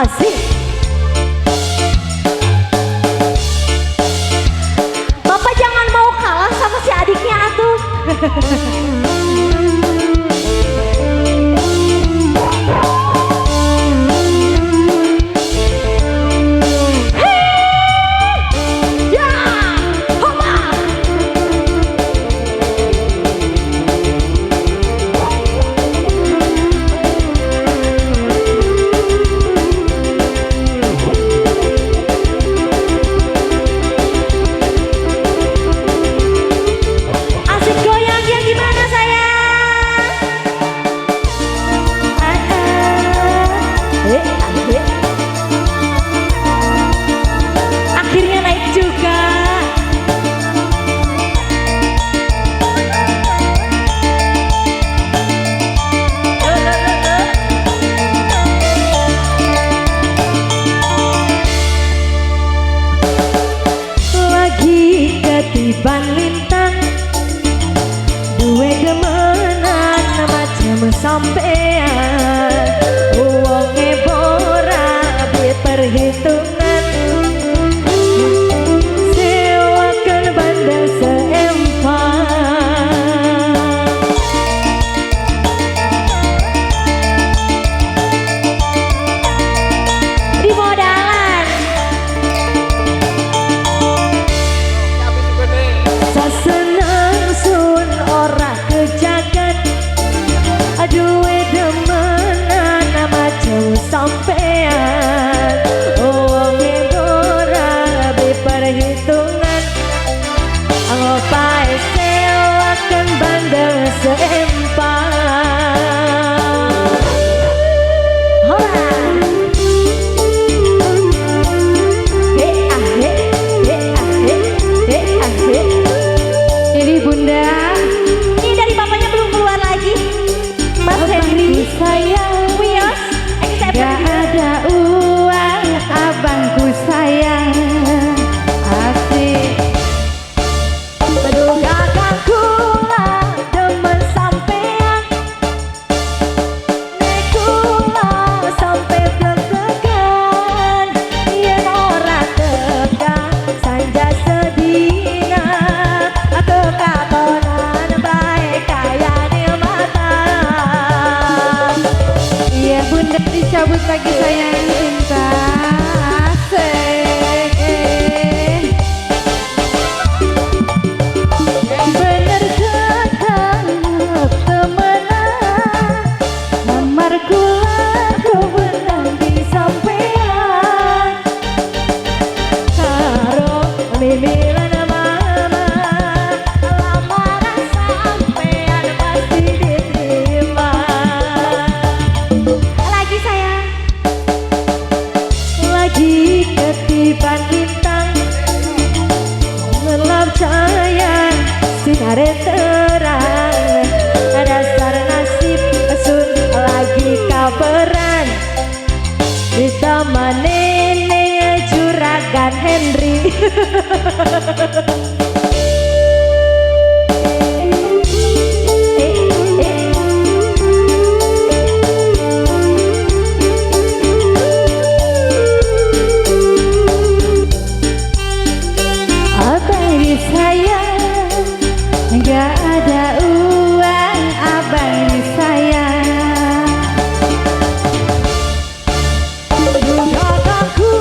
Asik. Bapak jangan mau kalah sama si adiknya atuh. Akhirnya naik juga. Lagi ketiban lintang, duwe demenan macam sampean. Wonge ora perhitungan, sewakan bandel seempat. Di modalan saseneng sun ora kejagan, aduh demenan macam sampean. Perhitungan ngopae sewakan bandel seempat. Hola. He ah he, he ah he, he ah he. Ini Bunda, ini dari bapaknya belum keluar lagi. Mas Henry sayang, Wios, gak ada uang, abangku sayang. Dicabut lagi sayang cinta. Asik. Bener ketemu temenan, lamar kula kewenang di sampean. Karo mimilan mama, lamaran sampean pasti diterima. Lagi sayang, lagi ketiban lintang, ngelap cahaya sinare terang. Dasar nasib sun lagi kaberan, ditemani ning juragan Henry. Abang disayang, gak ada uang, abang disayang. Kakakku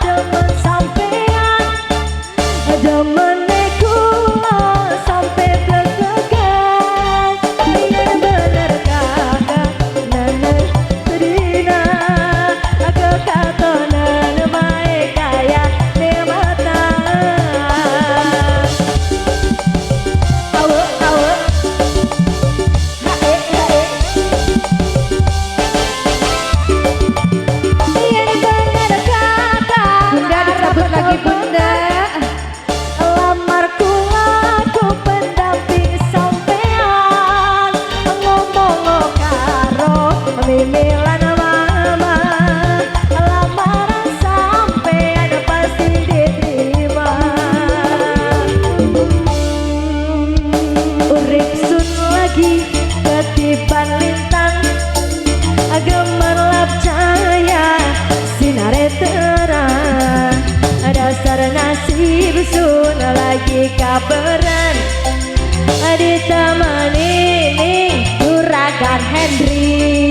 demen sampean, demen Hendri.